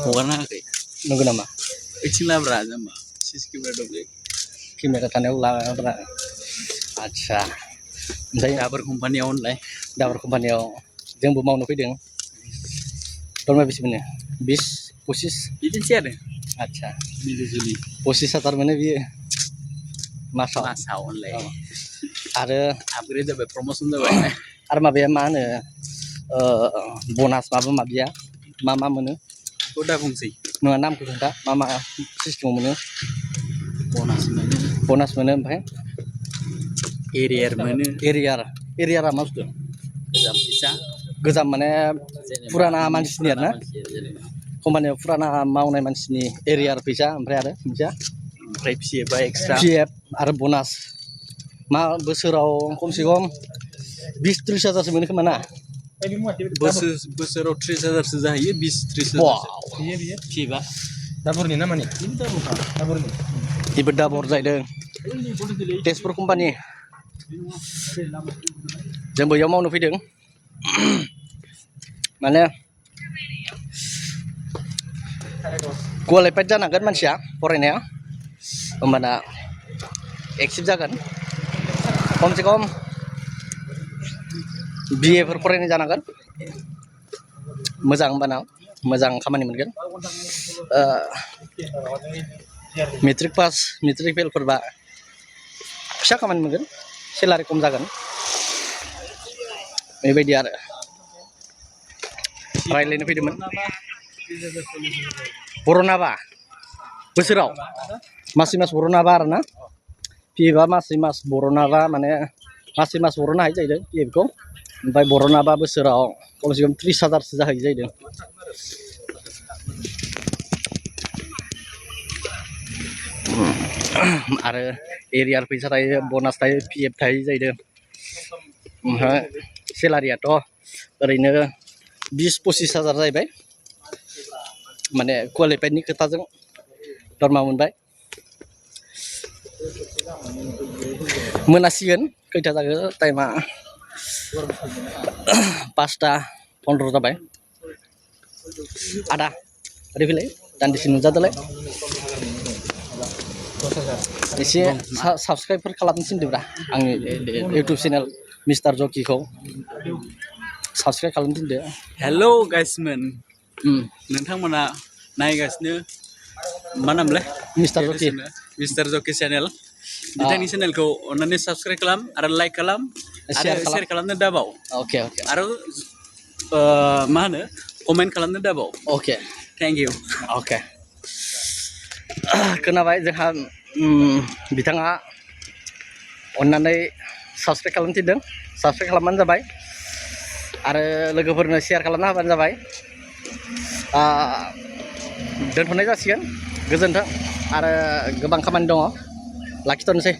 हगारना होआखै नंगौ नामा ओइथिं लाब्रा जाम्बा सिसि केमेरा दं बे केमेरा थानायाव लाग्रा आदसा ओमफ्राय दाबर कम्पानियाव होनलाय दाबर कम्पानियाव जोंबो मावनो फैदों दरमा बेसे मोनो 20-25 बिदिनोसै आरो आदसा मिलि जुलि 25,000 मोनो बियो मासाव होनलाय आरो आपग्रेड जाबाय प्रमसन जाबाय आरो माबाया मा होनो बनास माबा माबिया मा मोनो बेखौ दा बुंसै नङा नामखौ खोन्था मा सिस्टेमाव मोनो बनास मोनो ओमफ्राय एरियार मोनो एरियारा मा बुस्थु गोजाम फैसा गोजाम माने जेनेबा फुराना मानसिनि आरो ना जेनेबा कम्पानियाव फुराना मावनाय मानसिनि एरियार फैसा ओमफ्राय आरो मोनसेया ओमफ्राय पिएफआ एक्सट्रा पिएफ आरो बनास मा बोसोराव खमसे खम 20-30 हाजारसो मोनो खोमा ना बोसोराव 30,000सो जाहैयो 20-30,000 पिएफआ दाबरनि ना मानि दाबरनि बेबो दाबर जाहैदों तेजपुर कम्पानि जों बैयाव मावनो फैदों माने क्वालिफाइड जानांगोन मानसिया फरायनाया होमबाना एक्सेप्ट जागोन खमसे खम बिएफोर फरायनाय जानांगोन मोजां होमबाना मोजां खामानि मोनगोन मेट्रिक पास मेट्रिक फेलफोरबा फिसा खामानि मोनगोन सेलारि खम जागोन बेबायदि आरो रायज्लायनो फैदोंमोन बरनाबा बोसोराव मासै मास बरनाबा आरो ना पिएफआ मासै मास बरनाबा माने मासै मास बरनो हायो जाहैदों पिएफखौ ओमफ्राय बरनाबा बोसोराव खमसे खम 30,000सो जाहैयो जाहैदों आरो एरियार फैसा थायो बनास थायो पिएफ थायो जाहैदों ओमफ्राय सेलारियाथ' ओरैनो 20-25 हाजार जाहैबाय माने क्वालिफाइडनि खोथाजों दरमा मोनबाय मोनासिगोन खैथा जागोन टाइमा 5:15 जाबाय आदा ओरै फैलाय दान्दिसे नुजादोलाय एसे साबसक्राइबफोर खालामनो थिनदोब्रा आंनि इउटुब चेनेल मिस्टार जकिखौ साबसक्राइब खालामनो थिनदो हेलौ गाइसमोन नोंथांमोना नायगासिनो मा नामलाय मिस्टार जकि चेनेल बिथांनि चेनेलखौ अन्नानै साबसक्राइब खालाम आरो लाइक खालाम आरो शेयार खालामनो दाबाव अके आरो मा होनो कमेन्ट खालामनो दाबाव अके थेंक इउ अके खोनाबाय जोंहा बिथाङा अन्नानै साबसक्राइब खालामनो थिनदों साबसक्राइब खालामबानो जाबाय आरो लोगोफोरनो शेयार खालामना होबानो जाबाय दोनथ'नाय जासिगोन गोजोन्थों आरो गोबां खामानि दङ लाखिथ'नोसै